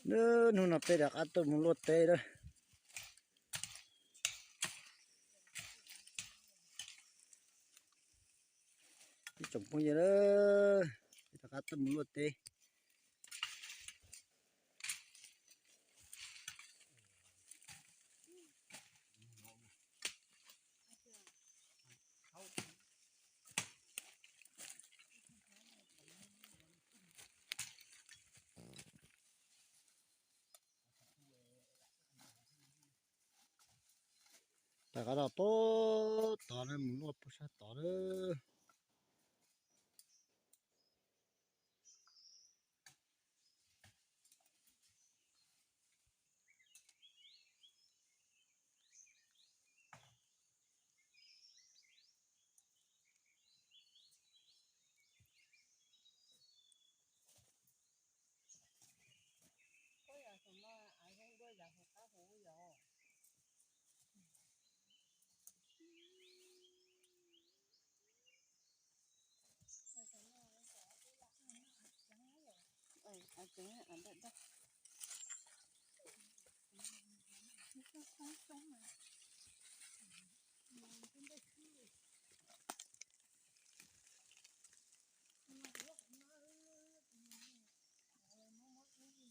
Hnub no peb rov qab tuaj mus luaj teb lawm. Ib tsoom phooj ywg, peb rov qab tuaj mus luaj teb. Rov qab los puag tod na, mus luaj puag sab tod lawm.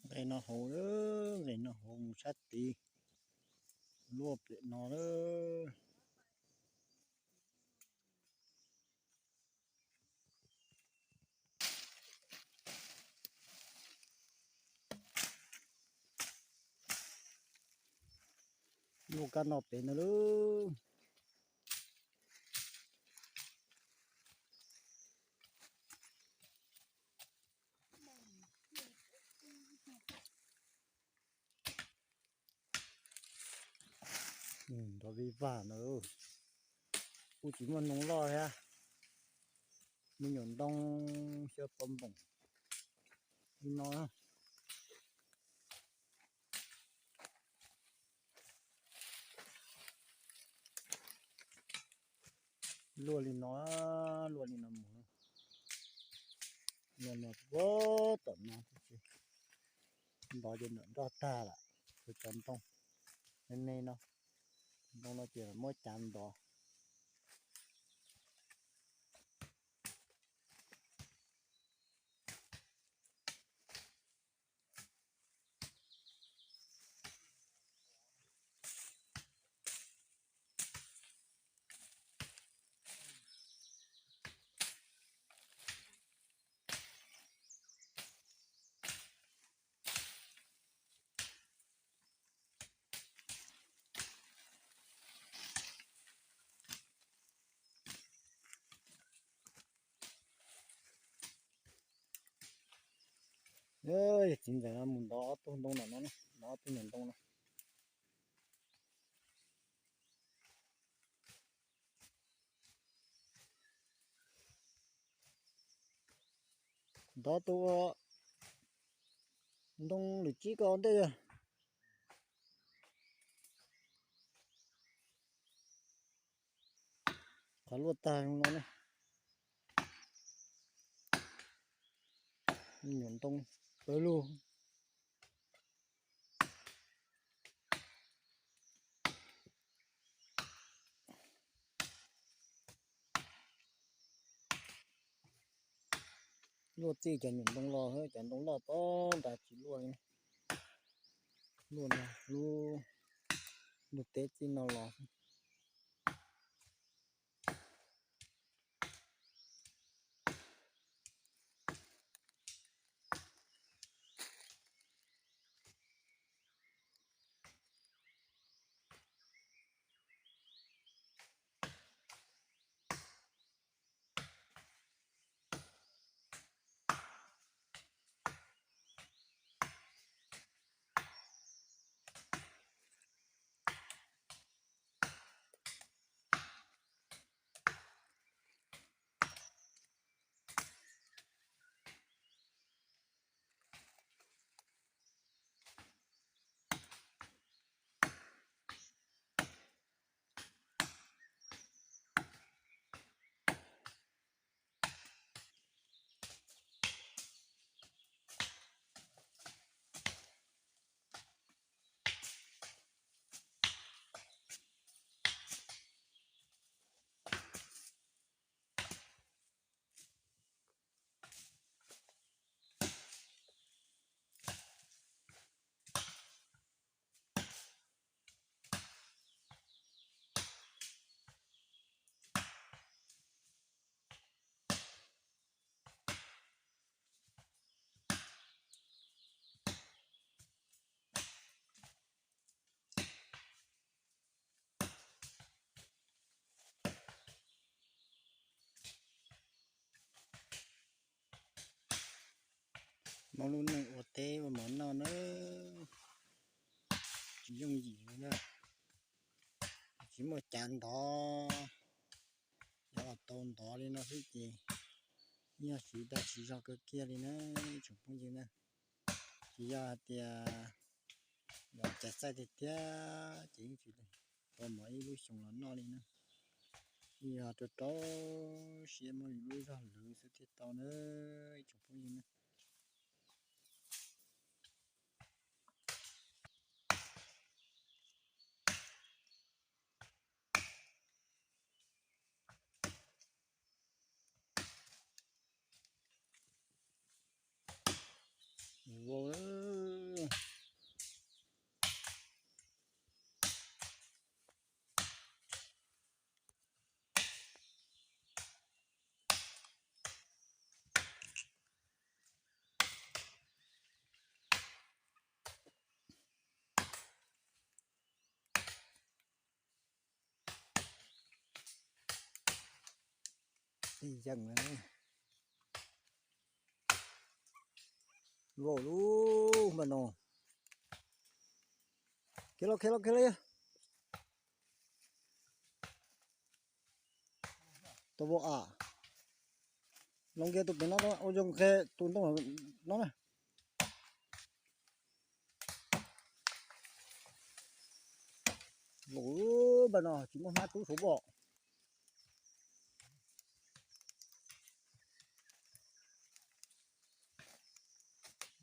Nqes no hauv, nqes no hauv mus sab tid, luaj pem no lawm. Luaj kab no pem no lawm. Nrov vij vag no, kuj tsis muaj ntoo loj thiab. Me nyuam ntoo xyaw pov npoom li no. Luaj li no, luaj li no mus, luaj no puag tom no, ntov ces nram nroj tag lawm. Cov ntoo me me no, ntoo no ces muab cav ntov. Yog txiv ntxawm no mus ntov ob tug ntoo no, ntov ob tug nyuam ntoo no. Ntov tus ntoo lwm tsib ko ntej. Qhov luaj tag no ne. Nyuam ntoo pawg lug. Luaj txij cov nyuam ntoo los, cov ntoo loj tod nrad tsis luaj li. Luaj no lub, lub teb txij no los. Hmoob lub neej ua teb ua mov noj na, tsis yooj yim li na. Tsis muaj cav ntov, yog tau ntov li no xwb ces yog siv tau siv zog kawg kiag li na, tsoom phooj ywg na. Tsis yog hais tias yog cais xaij tiag tiag ces yeej tsis tau mov ib lub xyoos los noj li na. Yog rau rau siab muaj lub zog lwv xwb thiaj tau na, ib tsoom phooj ywg na. Vau. Yeej vau lub npaj no. Khiav los, khiav los, khiav los. Tau vau a. Los nkiag tus pem no, ua zoo qhia tus ntoo no na. Vau lub npaj no tsis muaj hmab rub suav pom.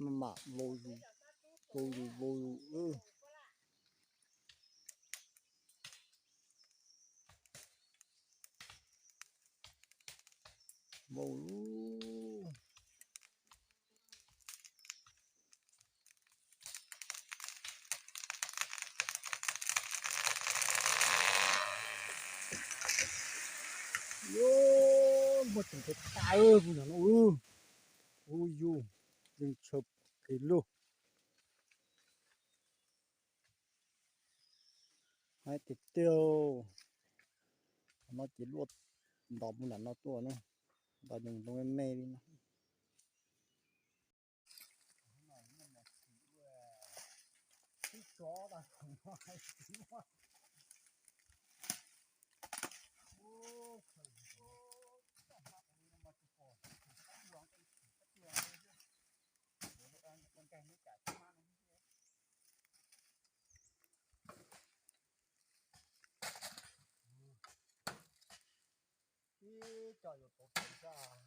Maj mam vau yus, vau yus, vau yus. Vau lub. Yuav muaj tus ntshaw tas mus no. Ub yus, yeej ntshaw phem lug. Haib tiag tiag. Qhov no ces luaj nto mus nram no tuaj na, nto nyoos ntoo me me li no. Ib co yuav tau pem sab.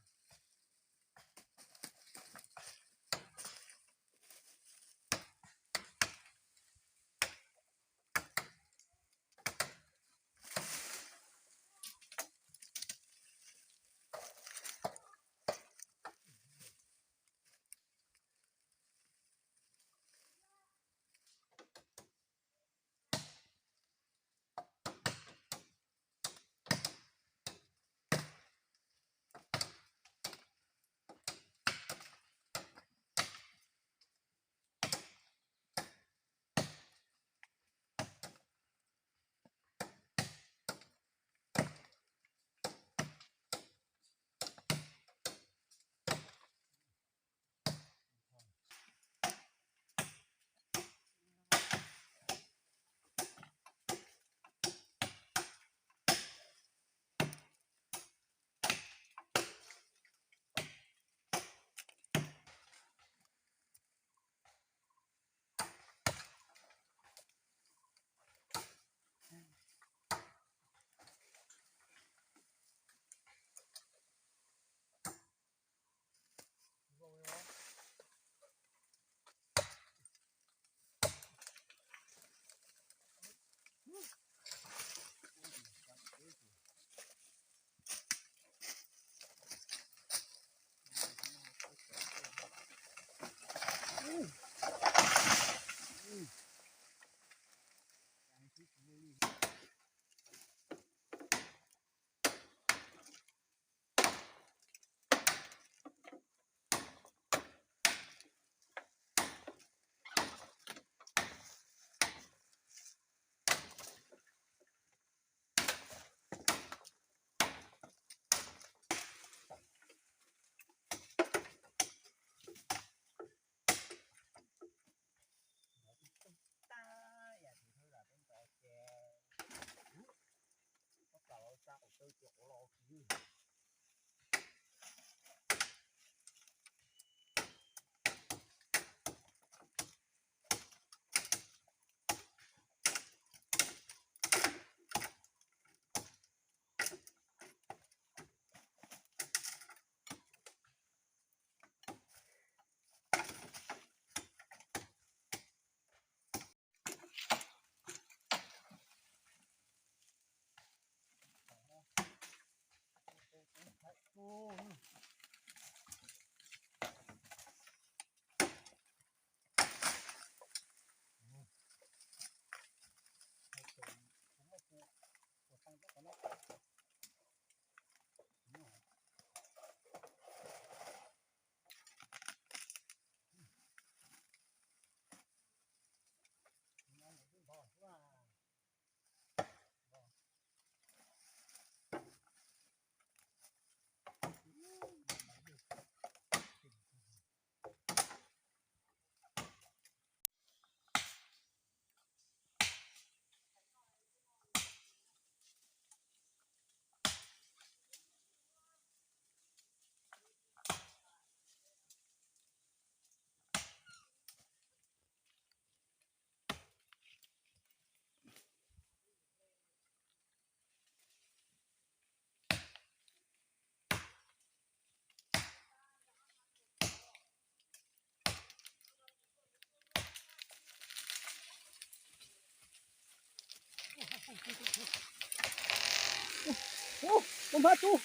Hmab tub.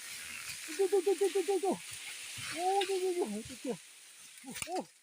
Ub, ub, ub, ub, ub, ub, ub, ub, ub, ub, ub.